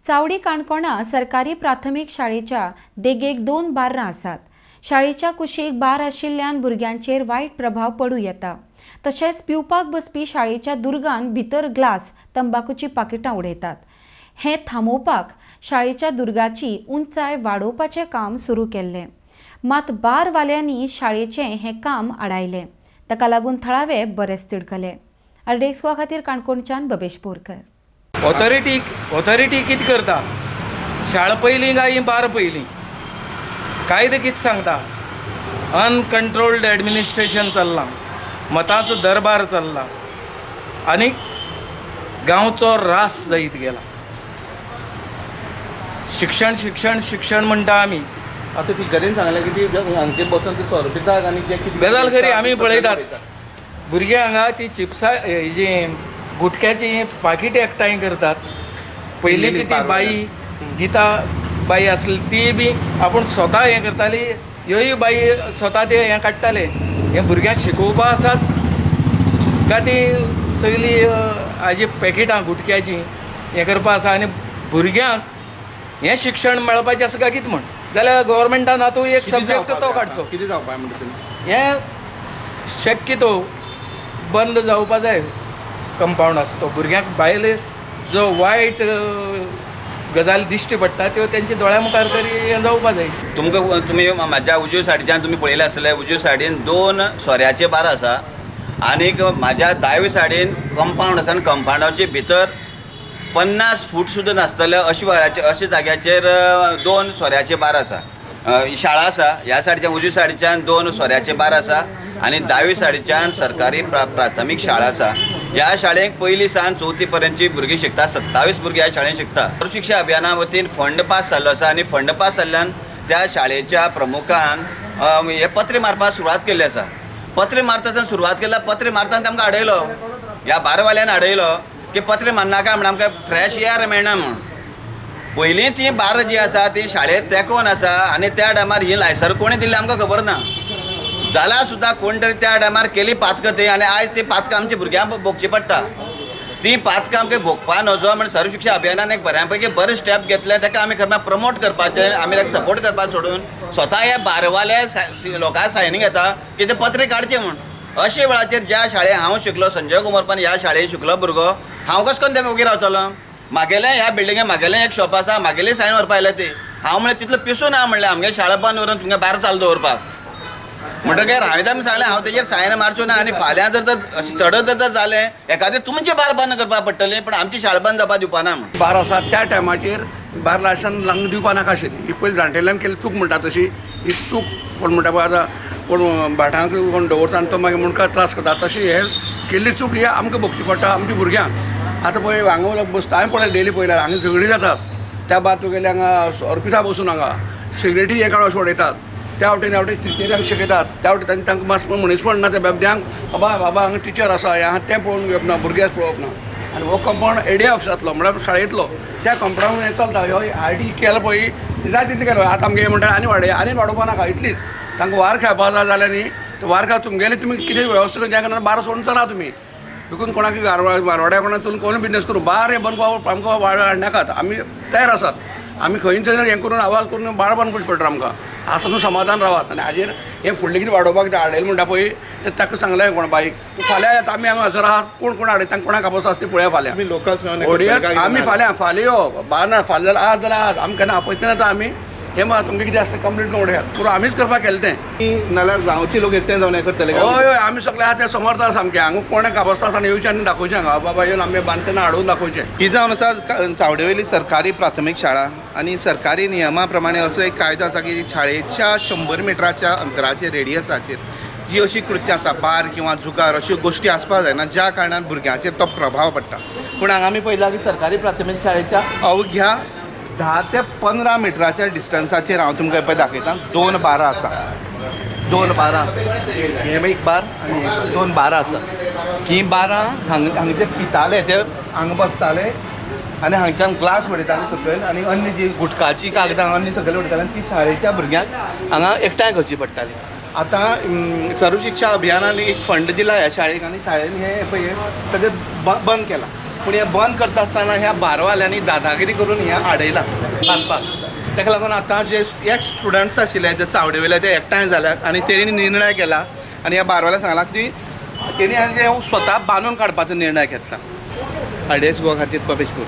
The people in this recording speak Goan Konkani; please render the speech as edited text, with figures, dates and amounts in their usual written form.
चावडी काणकोणा सरकारी प्राथमीक शाळेच्या देगेक 2 बार्रां आसात. शाळेच्या कुशीक बार आशिल्ल्यान भुरग्यांचेर वायट प्रभाव पडूं येता. तशेंच पिवपाक बसपी शाळेच्या दुर्गान भितर ग्लास, तंबाखूची पाकिटां उडयतात. हें थांबोवपाक शाळेच्या दुर्गाची उंचाय वाडोवपाचें काम सुरू केल्लें. मात बारवाल्यांनी शाळेचें हें काम आडायलें. ताका लागून थळावे बरेच तिडकले. आरडीएक्स गोवा खातीर काणकोणच्यान बबेश बोरकर. ऑथॉरिटी कितें करता? शाळा पयलीं काय ही बार पयलीं? कायदो कितें सांगता? अनकंट्रोल्ड एडमिनिस्ट्रेशन चल्लां, मतांचो दरबार चल्ला आनी गांवचो रास जायत गेला. शिक्षण शिक्षण शिक्षण म्हणटा आमी. आतां टिचरीन सांगलें की ती हांगचे बसून ती सोरो पितात आनी जे कितें गजाल खरी, आमी पळयतात भुरगीं हांगा ती चिप्सां हेजी गुटख्याची पाकिटां एकठांय करतात. पयलींची ती बाई गीता बाई आसली ती बी आपूण स्वता हें करताली, ह्योय बाई स्वता ते हें काडटाले. हें भुरग्यांक शिकोवपा आसात काय ती सगळीं हाजी पॅकेटां गुटख्याचीं हें करपा आसा? आनी भुरग्यांक हें शिक्षण मेळपाचें आसा काय कितें म्हण जाल्यार गव्हर्मेंटान आतां एक सब्जॅक्ट तो काडचो. कितें जावपा म्हणटा तुमी? हें शक्यतो बंद जावपा जाय. कंपावंड आसा तो भुरग्यांक भायले जो वायट गजाली दिश्टी पडटा त्यो तेंच्या दोळ्या मुखार तरी हें जावपा जाय. तुमकां तुमी म्हाज्या उजव्या सायडीच्यान तुमी पळयलें आसतलें, उजव्या सायडीन 2 सोऱ्याचे बार आसा आनीक म्हाज्या दाव्या सायडीन कंपावंड आसा आनी कंपावंडाचे भितर 50 फूट सुद्दां नासतले अशे वेळाचे अशे जाग्याचेर 2 सोऱ्याचे बार आसा. शाळा आसा ह्या सायडीच्यान, उजव्या सायडीच्यान 2 सोऱ्याचे बार आसा आनी दाव्या सायडीच्यान सरकारी प्राथमीक शाळा आसा. ह्या शाळेक पयली सावन चवथी पर्यंतची भुरगीं शिकता. 27 भुरगीं ह्या शाळेंत शिकता. सर्व शिक्षा अभियाना वतीन फंड पास जाल्लो आसा आनी फंड पास जाल्ल्यान त्या शाळेच्या प्रमुखान हे पत्रे मारपाक सुरवात केल्ली आसा. पत्रे मारता सुरवात केल्या, पत्रे मारतना तांकां आडयलो, ह्या बारवाल्यान आडयलो की पत्रे मारनाका म्हण, आमकां फ्रेश एअर मेळना म्हूण. पयलींच ही बार जी आसा ती शाळेंत तेंकोन आसा आनी त्या टायमार ही लायसर कोणें दिल्ली आमकां खबर ना. जाल्यार सुद्दां कोण तरी त्या टायमार केली पातकां ती आनी आयज ती पातकां आमच्या भुरग्यांक भोगची पडटा. ती पातकां आमकां भोगपा नजो म्हण सर्व शिक्षा अभियानान एक बऱ्या पैकी बरें स्टेप घेतलें. ताका आमी खरें प्रमोट करपाचें, आमी ताका सपोर्ट करपाक सोडून स्वता ह्या बारवाल्या लोकां सायनी घेता की ते पत्रे काडचे म्हूण. अशे वेळाचेर ज्या शाळेंत हांव शिकलो, संजय कुमरपान ह्या शाळेंत शिकलो भुरगो, हांव कशें करून ते ओगी रावतलो? म्हागेलें ह्या बिल्डिंगे म्हागेलें एक शॉप आसा, म्हागेली सायन व्हरपा आयल्या ती. हांव म्हणलें तितलो पिसू ना म्हणलें आमगे शाळा बंद दवरून तुमगे बार चालू दवरपाक. म्हणटकीर हांवें तांकां सांगलें हांव तेजेर सायन मारचो ना आनी फाल्यां जर तर चडत जर जालें एखादें तुमचें बार बंद करपाक पडटलें, पण आमची शाळा बंद जावपाक दिवपा ना म्हूण. बार आसा त्या टायमाचेर बार लायसन लागून दिवपा नाका आशिल्ली. ही पयलीं जाणटेल्यान केल्ली चूक म्हणटा तशी ही चूक. कोण म्हणटा पळय आतां कोण भाटांक कोण दवरता आनी तो मागीर मुणका त्रास करता, तशी हे केल्ली चूक ही आमकां भोगची पडटा आमच्या भुरग्यांक. आतां पळय हांगा बसता हांवें पळय डेली पळयल्यार हांगा झगडी जातात. त्या बाद तुगेले हांगा अर्पिता बसून हांगा सिगरेटी हें काडून अशें उडयतात. त्या वटेन ह्या वटेन टिचऱ्यांक शिकयतात, त्या वटेन तांकां तांकां मातसो मनीसपण ना. त्या बेबद्यांक बाबा बाबा हांगा टिचर आसा हें आहा तें पळोवन घेवप ना, भुरग्यांक पळोवप ना. आनी हो कंपावंड एडिया ऑफिसांतलो म्हळ्यार शाळेंतलो, त्या कंपावंडान हें चलता. ह्यो I T केला पळय जाय तितलें केलो. आतां आमगे म्हणटा आनी वाडय आनी वाडोवपा नाका, इतलीच तांकां वार खेळपा जाय जाल्यार न्ही ते वार खेळ तुमगेले तुमी कितें वेवस्था करून जें बार सोडून चला तुमी. विकून कोणाक मारवाड्या कोणाक चलून कोण बिजनेस करूं, बार हें बंद आमकां वाड हाडनाकात. आमी तयार आसात, आमी खंय थंय हें करून आवाज करून बाळ बंद करचें पडटा आमकां. आसा तूं समाधान रावात. आनी हाजेर हें फुडलें कितें वाडोवपाक हाडयलें म्हणटा पळय ते ताका सांगलें कोण बाईक तूं फाल्यां येता, आमी हांगा हजर आहात. कोण कोण हाडयता तांकां कोणाक आपस आसा ती पळया फाल्यां. ओडियस आमी फाल्यां फाल्यां यो बार ना फाल्यां जाल्यार आज जाल्यार आज आमकां केन्ना आपयचे ना. आमी हें मात तुमगें कितें आसता कंप्लेन करून उडयात, पुरो आमीच करपाक केलें तें. नाल्यार गांवचे लोक एकठांय जावन हें करतले? हय हय, आमी सगळे आहा ते समर्थ आसा सामकें. हांगा कोणाक काबस्ता आसा येवचें आनी दाखोवचें हांगा बाबा येवन आमी बांदतना हाडून दाखोवचें. ही जावन आसा चावडेवयली सरकारी प्राथमीक शाळा आनी सरकारी नियमा प्रमाणे असो एक कायदो आसा की शाळेच्या 100 मिटराच्या अंतराचेर रेडियसाचेर जी अशी कृत्यां आसा बार किंवा जुगार अश्यो गोश्टी आसपाक जायना, ज्या कारणान भुरग्यांचेर तो प्रभाव पडटा. पूण हांगा आमी पळयला की सरकारी प्राथमीक शाळेच्या अवघ्या 10 ते 15 मिटराच्या डिस्टन्साचेर हांव तुमकां पळय दाखयता 2 बारां आसा, 2 बारां आसा, हे एक बार आनी 2 बारां आसा. ही बारां हांगा जे पिताले ते हांगा बसताले आनी हांगच्यान ग्लास उडयताले सकयल आनी अन्य जी गुटकाची कागदां अन्य सकयल उडयताले आनी ती शाळेच्या भुरग्यांक हांगा एकठांय करची पडटाली. आतां सर्व शिक्षा अभियानान एक फंड दिला ह्या शाळेक आनी शाळेन हें पळय ताजें बंद केलां. पूण हें बंद करता आसतना ह्या बारवाल्यांनी दादागिरी करून हें आडयलां बांदपाक. ताका लागून आतां जे एक्स स्टुडंट्स आशिल्ले जे चावडे वयले ते एकठांय जाल्यात आनी तेणी निर्णय केला आनी ह्या बारवाल्याक सांगलां की तेणी स्वता बांदून काडपाचो निर्णय घेतला. आयडीएस गोवा खातीर पवेश पूर.